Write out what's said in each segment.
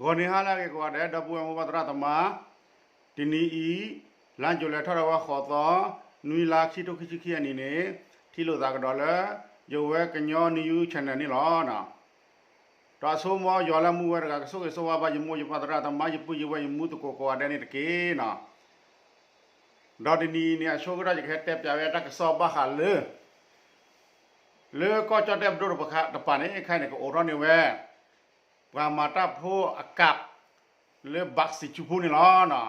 ဂီၤနံၤဟါလၢအဂ့ၤကိးဂၤဒဲး ဒီပုၢ်ဝဲၢ်မိၢ်ပၢ်သရၣ်သမါ, တနံၤအံၤ လါယူၤလံထီၣ်ဒၣ်ဝဲဃိးသီ, နွံလါ ခံထိခံဆံခံအနံၤန့ၣ်, ထံၣ်လိာ်သးကဒီးလၢ ယဝဲကညီနယူ channel န့ၣ်လီၤ. ဒီးအဆိကတၢၢ် ယွၤလၢမူဝဲတဂၤ ကဆိၣ်ဂ့ၤဆိၣ်ဝါဘၣ်ယမိၢ်ယပၢ်သရၣ်သမါ ယပုၢ်ယဝဲၢ်ယမူသကိးကိးဂၤဒဲးန့ၣ်တက့ၢ်နီၤ. ဒီးတနံၤအံၤန့ၣ် အဆိကတၢၢ် ယကဟဲတဲပၠးဝဲတၢ်ကစီၣ်ဘၣ်ဃးလၢ လၢကီၢ်ကၠီၣ်တဲၣ်ပဒိၣ်တဖၣ်န့ၣ် ခဲအံၤန့ၣ် ကအိးထီၣ်န့ၢ်ဝဲ ပှၤမၤတၢ်ဖိအကး လၢဘးစံးဆူဖိန့ၣ်လီၤ.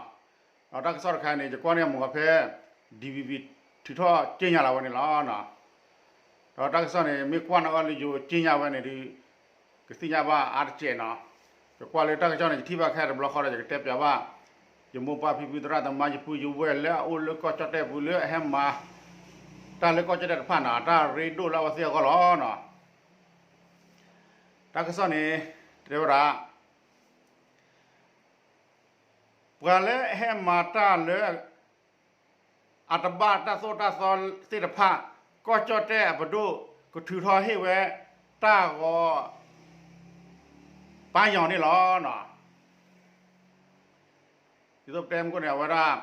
ဒီးတၢ်ကစီၣ်တခါန့ၣ် ယကွၢ်န့ၢ်အမူၤအဖဲ DVB ထုးထီၣ်ကြေညာလီၤဝဲန့ၣ်လီၤ. ဒီးတၢ်ကစီၣ်န့ၣ် မ့ၢ်ကွၢ်န့ၢ်အီၤလၢယိၤကြေညာဝဲန့ၣ်ဒီး ကသ့ၣ်ညါဘၣ်အါတစဲးနီၤ. ယကွၢ်လၢတၢ်ကစီၣ်န့ၣ် ယထံၣ်ဘၣ်ခဲတဘျီဃီဒီး ယကတဲပၠးဘၣ် ယမိၢ်ပၢ်ဖံဖုသရၣ်သမါ ယပုၢ်ယဝဲၢ်လၢအအိၣ်လၢကီၢ်ကၠီၣ်တဲၣ်ပူၤလၢအဟဲမၤ တၢ်လၢကီၢ်ကၠီၣ်တဲၣ်တဖၣ်န့ၣ် တၢ်ရ့ဒိၣ်လၢအဝဲသ့ၣ်အဂီၢ်လီၤနီၤ. တၢ်ကစီၣ်န့ၣ် တဲဝဲဒၣ် ပှၤလၢအဟဲမၤတၢ်လၢ အတဘၣ်တၢ်သိၣ်တၢ်သီသ့ၣ်တဖၣ် ကီၢ်ကၠီၣ်တဲၣ်အပဒိၣ် ကထုးထီၣ်ဟ့ၣ်ဝဲ တၢ်ဂီၤ ပၢ်ယီၤန့ၣ်လီၤ. ဒ်သိးပတဲမုၢ်ခိၣ်န့ၣ် အဝဲဒၣ်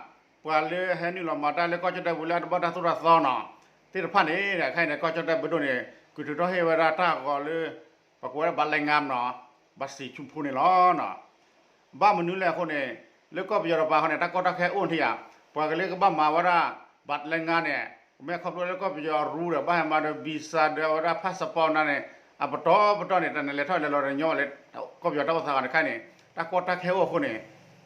ပှၤလၢဟဲနုာ်လီၤမၤတၢ်လၢကီၢ်ကၠီၣ်တဲၣ်ပူၤလၢအတဘၣ်တၢ်သိၣ်တၢ်သီနီၤ သ့ၣ်တဖၣ်န့ၣ် ခဲအံၤန့ၣ် ကီၢ်ကၠီၣ်တဲၣ်ပဒိၣ်န့ၣ် ကထုးထီၣ်ဟ့ၣ်ဝဲဒၣ်တၢ်ဂီၤလၢ ပကိးဝဲဒၣ်ဘးလဲငါနီၤ ဘးစံးဆူဖိန့ၣ်လီၤ. ဘၣ်မနုၤလဲၣ်အဃိန့ၣ် လၢကီၢ်ပယီၤတပၤအဃိန့ၣ် တၢ်ကီတၢ်ခဲအိၣ်ထံၣ်ဧါ, ပှၤကလၢကဘၣ်မၤဝဲဒၣ် ဘးလဲငါန့ၣ် ကမ့ၢ်ခီဖျိလၢကီၢ်ပယီၤရူဒီး ဘၣ်ဟဲမၤဒီး visa ဒီးအဝဲဒၣ် passport န့ၣ် အပတီၢ်ပတီၢ်န့ၣ် တၢ်နလဲၤထီၣ်လဲၤလီၤဒီးညီဝဲလၢ ကီၢ်ပယီၤတၢ်အိၣ်သးဂီၤန့ၣ်ခဲအံၤန့ၣ် တၢ်ကီတၢ်ခဲအိၣ်အဃိန့ၣ်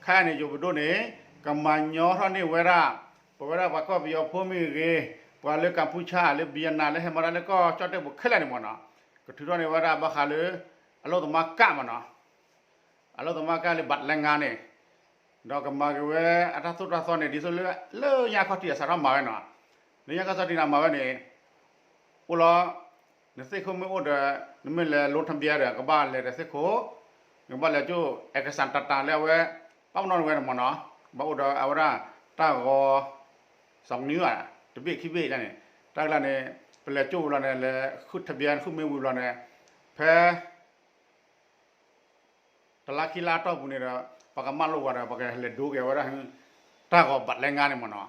ခဲအံၤန့ၣ် ယိၤပဒိၣ်န့ၣ် ကမၤညီထီၣ်န့ၢ်ဝဲဒၣ် ပဝဲဒၣ်ပှၤကီၢ်ပယီၤဖိမ့ၢ်ဂ့ၤ, ပှၤလၢကၣ်ဖူဆါ လၢဘံယနၤ လၢဟဲမၤတၢ်လၢကီၢ်ကၠီၣ်တဲၣ်ပူၤခဲလၢာ်န့ၣ်မ့ၢ်နီၤ, ကထုးထီၣ်န့ၢ်ဝဲဒၣ်ဘၣ်ဃးလၢ အလိၣ်သမါကးမ့ၢ်နီၤ, အလိၣ်သမါကးလၢဘးလဲငါန့ၣ်, ဒီးကမၤက့ၤဝဲအတၢ်သိၣ်တၢ်သီန့ၣ် ဒ်သိးလၢ လၢညါခီၣ်ထံးအစးထီၣ်မၤဝဲနီၤ, လၢညါခီၣ်ထံးန့ၣ်မၤဝဲန့ၣ် အိၣ်လီၤ, နသ့ၣ်ခိၣ်မ့ၢ်အိၣ်ဒီး နမ့ၢ်လဲၤလိထဘံဒီး ကဘၣ်လဲၤဒီးသ့ၣ်ခိၣ်, နကဘၣ်လဲၤကၠိ အဲကစၣ်တၢ်တၢ်လၢအဝဲ ဘၣ်ပနီၣ်ဝဲန့ၣ်မ့ၢ်နီၤ, ဘၣ်အိၣ်ဒီးအဝဲဒၣ် တၢ်ဂီၤ စီၤကနံဧါ, တဘ့ၣ်ခံဘ့ၣ်န့ၣ်, တၢ်ကျါန့ၣ် ပလဲၤကၠိဝံၤလီၤန့ၣ် လဲၤဃုထဘံဃုမ့ၢ်ဝံၤလီၤန့ၣ်, ဖဲ တလါခံလါအတီၢ်ပူၤန့ၣ်ဒီး ပှၤကမၢလိာ်ဝဲဒီး ပှၤကလဲၤဒိက့ၤဝဲဒၣ် တၢ်ဂီၤဘးလဲငါန့ၣ်မ့ၢ်နီၤ,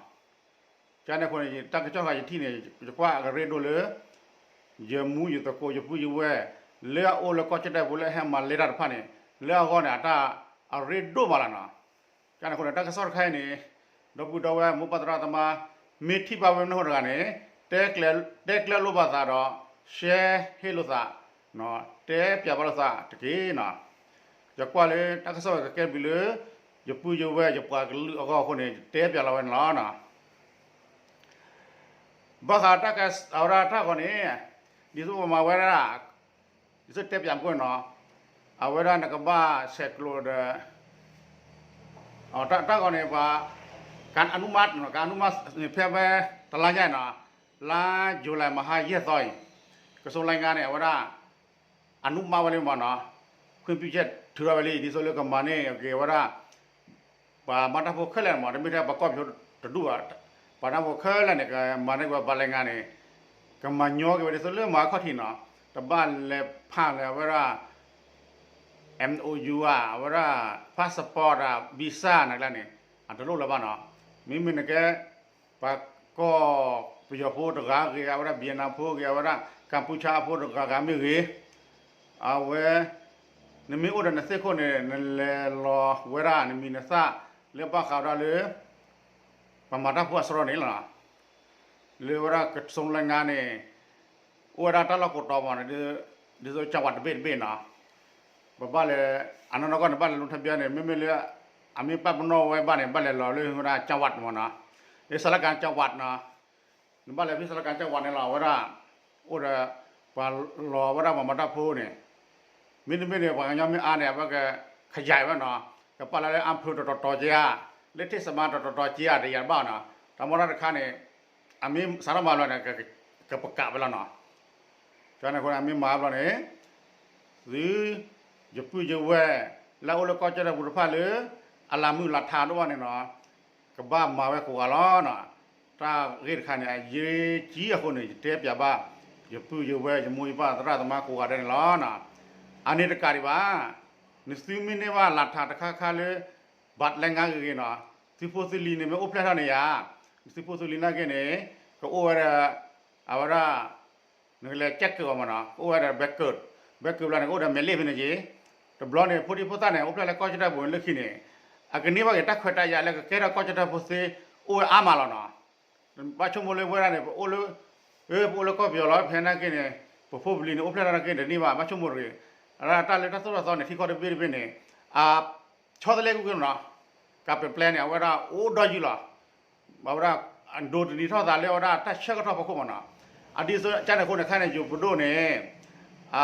ကန့ၣ်အဃိန့ၣ် တၢ်ကစီၣ်ဃာ်ယထံၣ်န့ၣ် ယကွၢ်အကရ့ဒိၣ်လၢ ယမူယသကိးယပုၢ်ယဝဲၢ် လၢအအိၣ်လၢကီၢ်ကၠီၣ်တဲၣ်ပူၤလၢအဟဲမၤလဲတၢ်တဖၣ်န့ၣ် လၢအဂီၢ်န့ၣ် အတၢ်အရ့ဒိၣ်မးလီၤနီၤ, ကန့ၣ်အဃိန့ၣ် တၢ်ကစီၣ်တခါအံၤန့ၣ် ဒီပုၢ်ဒီဝဲၢ်မိၢ်ပၢ်သရၣ်သမါ မ့ၢ်ထံၣ်ဘၣ်ဝဲမနုၤတဂၤန့ၣ် တဲကျၢၤလိာ်ဘၣ်သးဒီး share ဟ့ၣ်လိာ်သး, တဲပၠးဘၣ်လိာ်သးတက့ၢ်နီၤ, ယကွၢ်လၢတၢ်ကစီၣ်ဝဲကကဲဘျုးလၢ ယပုၢ်ယဝဲၢ်ယပှၤကလုာ်အဂီၢ်အဃိန့ၣ် ယတဲပၠးလီၤဝဲန့ၣ်လီၤ. ဘၣ်ဃးတၢ်က အဝဲဒၣ်တၢ်ဂီၤန့ၣ် ဒ်သိးပမၤဝဲဒၣ် ဒ်သိးတဲပၠးမူခိၣ်နီၤ, အဝဲဒၣ်နကဘၣ်ဆဲးကျိးဒီး တၢ်ဂီၤန့ၣ် ပှၤ ကနူမး ကနူမးန့ၣ် ဖဲဝဲတလါညါနီၤ, လါယူၤလံမဟါယဲၢ်သီအံၤ, ကစိၤလါငါန့ၣ် အဝဲဒၣ် အနူမးဝဲလံမ့ၢ်နီၤ, ခွင့်ပြုချက်ထုးထီၣ်ဝဲလံ ဒ်သိးလၢကမၤန့ၢ်က့ၤဝဲဒၣ် ပှၤမၤတၢ်ဖိခဲလၢာ်မ့ၢ် တမ့ၢ်ထဲပှၤကီၢ်ပယီၤတဒူၣ်ဘၣ်, ပှၤတၢ်ဖိခဲလၢာ်န့ၣ် ကမၤန့ၢ်က့ၤဝဲဘးလဲငါန့ၣ်, ကမၤညီက့ၤဝဲဒ်သိးလၢမၤအခီၣ်ထံးနီၤ, တဘၣ်လဲၤဖးလၢအဝဲဒၣ် MOU ဧါ, အဝဲဒၣ် passport ဧါ, visa န့ၣ်ကျါန့ၣ် အတလိၣ်လၢၤဘၣ်နီၤ, မ့မ့ၢ်နကဲ ပှၤကီၢ်ပယီၤဖိတဂၤဂ့ၤ, အဝဲဒၣ် Vietnam ဖိဂ့ၤ, အဝဲဒၣ် ကၣ်ဖူဆါဖိတဂၤဂၤမ့ၢ်ဂ့ၤ, အဝဲ နမ့ၢ်အိၣ်ဒီးနသ့ၣ်ခိၣ်န့ၣ် နလဲၤလီၤဝဲဒၣ်နမံၤနသၣ် လၢဘၣ်ဃးဝဲဒၣ်လၢ ပှၤမၤတၢ်ဖိအစရီန့ၣ်လီၤ. လၢဝဲဒၣ်ကစိၤလါငါန့ၣ် အိၣ်ဝဲဒၣ်တၢ်လီၢ်ကိးတီၤမ့ၢ် ဒ်သိး ကၠၣ်ဝး တဘ့ၣ်တဘ့ၣ်နီၤ, ပဘၣ်လဲၤ အနီၢ်နီၢ်ကီၢ်န့ၣ် ဘၣ်လဲၤလိထဘံန့ၣ် မ့မ့ၢ်လၢ အမ့ၢ်ပာ်ပနီၣ်ဝဲဘၣ်န့ၣ် ဘၣ်လဲၤလီၤလၢဝဲဒၣ် ကၠၣ်ဝး မ့ၢ်နီၤ, လၢ စလကၣ်ကၠၣ်ဝး နီၤ, နဘၣ်လဲၤဖဲ စလကၣ်ကၠၣ်ဝး န့ၣ်လီၤ အဝဲဒၣ် အိၣ်ဒီး ပှၤလီၤဝဲဒၣ်ပှၤမၤတၢ်ဖိန့ၣ်, မ့တမ့ၢ်န့ၣ် ပှၤကညီမ့ၢ်အါန့ၣ် အဝဲကခယၢၣ်ဝဲနီၤ, ကပာ်လၢလၢ အဖၢၣ် တတီၤတီၤက့ဧါ, လၢထ့ၣ်စမါ တတီၤတီၤက့ဧါ တယၤတဘၣ်နီၤ, တၢ်မီၢ်တၢ်တခါန့ၣ် အမ့ၢ်စးထီၣ်မၤလီၤန့ၣ် ကပကးဝဲလီၤနီၤ, ကန့ၣ်အဃိန့ၣ် အမ့ၢ်မၤဘျီန့ၣ် သု ယပုၢ်ယဝဲၢ် လၢအအိၣ်လၢကီၢ်ကၠီၣ်တဲၣ်ပူၤတဖၣ်လၢ အလၤမုၢ်လၤထးဒိၣ်ဘၣ်န့ၣ်နီၤ, ကဘၣ်မၤဝဲကိးဂၤလီၤနီၤ, တၢ်ဂ့ၢ်တခါန့ၣ် အရေးကြီးအဃိန့ၣ် ယတဲပၠးဘၣ် ယပုၢ်ယဝဲၢ် ယမိၢ်ယပၢ်သရၣ်သမါကိးဂၤဒဲးန့ၣ်လီၤ. အန့ၣ်တကးဒံးဘၣ်, နသုမ့ၢ်န့ၢ်ဘၣ်လးထးတခါခါလၢ ဘၣ်လဲငါဂ့ၤဂ့ၤနီၤ, သုဖိသုလံၤန့ၣ်မ့ၢ်အိၣ်ဖျဲၣ်ထီၣ်န့ၣ်ယါ, သုဖိသုလံၤနာ်က့န့ၣ် ကအိၣ်ဝဲဒၣ် အဝဲဒၣ် နကလဲၤကဲးကၢးအီၤမးနီၤ, ကအိၣ်ဝဲဒၣ် ဘဲကၢး, ဘဲကၢးဘျီန့ၣ် ကအိၣ်ဒီးမဲာ်လ့ၣ်ဖဲန့ၣ်က့ၤ, တဘျီန့ၣ် ဖိဒံဖိသၣ်န့ၣ် အိၣ်ဖျဲၣ်လၢကီၢ်ကၠီၣ်တဲၣ်ပူၤလၢခံန့ၣ်, အကန့ၢ်ဘၣ်က့ၤတၢ်ခွဲးတၢ်ယာ်လၢကကဲထီၣ်ကီၢ်ကၠီၣ်တဲၣ်ဖိသ့ အိၣ်ဝဲအါမးလီၤနီၤ. ဘၣ်ဆိကမိၣ်လၢဝဲဒၣ်န့ၣ် ပအိၣ်လၢ အၢ ပအိၣ်လၢကီၢ်ပယီၤလီၤ ဖဲနာ်က့န့ၣ် ပဖိပလံၤန့ၣ် အိၣ်ဖျဲၣ်ထီၣ်နာ်က့တန့ၢ်ဘၣ် ဘၣ်ဆိကမိၣ်တဂ့ၤ, အတၢ်လၢတၢ်သိၣ်တၢ်သီန့ၣ် ထံကီၢ်တဘ့ၣ်တဘ့ၣ်န့ၣ် အ ဆီတလဲက့ၤနီၤ, ကးပျဲၢ်ပျဲၢ်န့ၣ် အဝဲဒၣ်အိၣ်ဒီးယုၢ်လီၤ. အဝဲဒၣ် ဒိးတနံၤထီၣ်သးလၢအဝဲဒၣ်တၢ်ဆၢကတီၢ်ဖီခိၣ်မးနီၤ. အဒ်သိးကန့ၣ်အဃိန့ၣ် ခဲန့ၣ် ယိၤပဒိၣ်န့ၣ် အ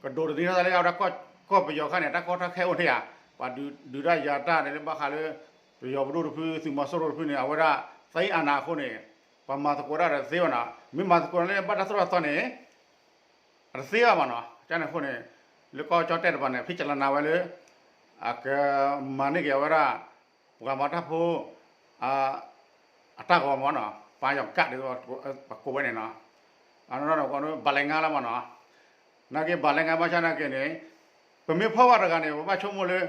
ကဒိးတနံၤထီၣ်သးလၢအဝဲဒၣ်ကီၢ်ပယီၤခါန့ၣ် တၢ်ကီတၢ်ခဲအိၣ်ထဲဧါ, ပှၤဒုးတၢ်ယၤတၢ်န့ၣ်လၢဘၣ်ဃးလၢ ပယီၤပဒိၣ်တဖု သုးမီၤစိရိၤတဖုန့ၣ် အဝဲဒၣ် သိမ်းအာဏာ အဃိန့ၣ် ပှၤမၤသကိးတၢ်ဒီးသ့ဘၣ်နီၤ, မ့ၢ်မၤသကိးလၢဘၣ်တၢ်သိၣ်တၢ်သီန့ၣ် အတသ့ဘၣ်မးနီၤ. ကန့ၣ်အဃိန့ၣ် လၢကီၢ်ကၠီၣ်တဲၣ်တပၤန့ၣ် ဖံးကလၤနၤဝဲလၢ အကမၤန့ၢ်က့ၤအဝဲဒၣ် ပှၤမၤတၢ်ဖိ အတၢ်ဂီၤမးနီၤ, ပှၤယီၤကးဒ်ပကိးဝဲန့ၣ်နီၤ, အနီၢ်နီၢ် ဘၣ်လဲငါလီၤမးနီၤ. နာ်က့ဘၣ်လဲငါဘၣ်ဆၣ်နာ်က့န့ၣ် ပမ့ၢ်ဖီၣ်ဘၣ်တဂၤန့ၣ် ပဘၣ်ဆိကမိၣ်လၢ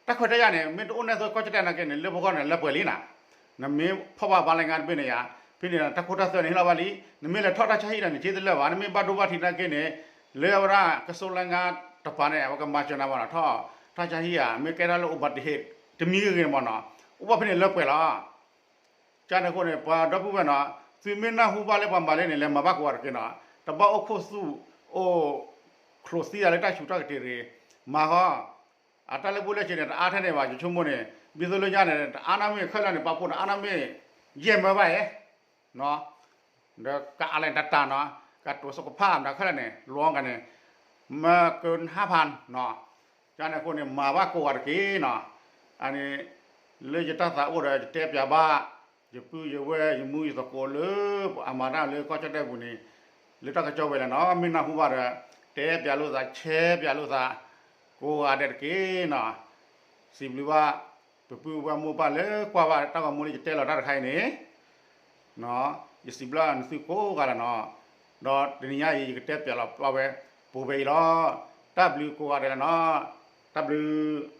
တၢ်ခွဲးတၢ်ယာ်န့ၣ် မ့ၢ်တအိၣ်နဲၣ်သိးကီၢ်ကၠီၣ်တဲၣ်နာ်က့န့ၣ် လၢပဂီၢ်န့ၣ် လၢပှဲၤလံနီၤ. နမ့ၢ်ဖီၣ်ဘၣ်ဘၣ်လဲငါတဘ့ၣ်န့ၣ်ယါ, ဖဲန့ၣ်တၢ်ခိတၢ်သွဲန့ၣ်ဟ့ၣ်လီၤဘၣ်လံ, နမ့ၢ်လဲၤထီၣ်တၢ်ဆါဟံၣ်ဒီးန့ၣ် က့တလၢာ်ဘၣ်, နမ့ၢ်ဘၣ်ဒိဘၣ်ထံးနာ်က့န့ၣ် လၢအဝဲဒၣ်ကစိလၢငါတပၤန့ၣ် အဝဲကမၤစၢၤနၤမးနီၤ, ထီၣ်တၢ်ဆါဟံၣ်ဧါ, မ့ၢ်ကဲထီၣ်လၢအိၣ်ဘၣ်တဟ့ၣ် တမံၤဂ့ၤဂ့ၤန့ၣ်မးနီၤ, အိၣ်ဘၣ်ဖဲန့ၣ်လၢပှဲၤလီၤ. ကန့ၣ်အဃိန့ၣ် ပှၤဒီပုၢ်ဝဲၢ်နီၤ, သုမ့ၢ်နၢ်ဟူဘၣ်လၢပှၤမၤလၢန့ၣ် လဲၤမၤဘၣ်ကိးဂၤတက့ၢ်နီၤ, တဘၣ်အိၣ်ခိၣ်သူၣ်အိၣ်ချိးသံသးလၢတၢ်ဆူးတၢ်ကတ့ၤတဂ့ၤ, မၤဃီ အတၢ်လၢဘူၣ်လၢစ့ၤန့ၣ် တအါထဲန့ၣ်ဘၣ် ယဆိကမိၣ်န့ၣ် ဒ်သိးလၢညါန့ၣ် တအါနၢ်မ့ၢ်ခဲလၢာ်န့ၣ် ပာ်ဖှိၣ်တအါနၢ်မ့ၢ် ယဲၢ်မၢဘၣ်အံၤ ဒီးကအးလဲၣ်တၢ်တၢ်နီၤ, ကတိၤစကဖၣ်မတၤခဲလၢာ်န့ၣ် လွန်ကန့ၣ် မၢကဟါဖၢၣ်နီၤ, ကန့ၣ်အဃိန့ၣ် မၤဘၣ်ကိးဂၤတက့ၢ်နီၤ, အန့ၣ် လၢယတၢ်သးအိၣ်ဒီး ယတဲပၠးဘၣ် ယပုၢ်ယဝဲၢ် ယမူယသကိးလၢ အမၤတၢ်လၢကီၢ်ကၠီၣ်တဲၣ်ပူၤန့ၣ် လၢတၢ်ကစီၣ်ဝဲလဲၣ်နီၤ, မ့ၢ်နၢ်ဟူဘၣ်ဒီး တဲပၠးလိာ်သး ဆဲပၠးလိာ်သး ကိးဂၤဒဲးတက့ၢ်နီၤ, စံးဘျုးဘၣ် ပပုၢ်ပဝဲၢ်မိၢ်ပၢ်လၢကွၢ်ဘၣ်တၢ်ဂီၤမူလၢယတဲလီၤတၢ်တခါအံၤန့ၣ် ယစံးဘျုးနသုကိးဂၤလီၤနီၤ, ဒီးတနံၤညါအံၤ ယကတဲပၠးလီၤပှၤဝဲ ပူၤဖဲအံၤလီၤ, တၢ်ဘျုးကိးဂၤဒဲးလီၤနီၤ, တၢ်ဘျုး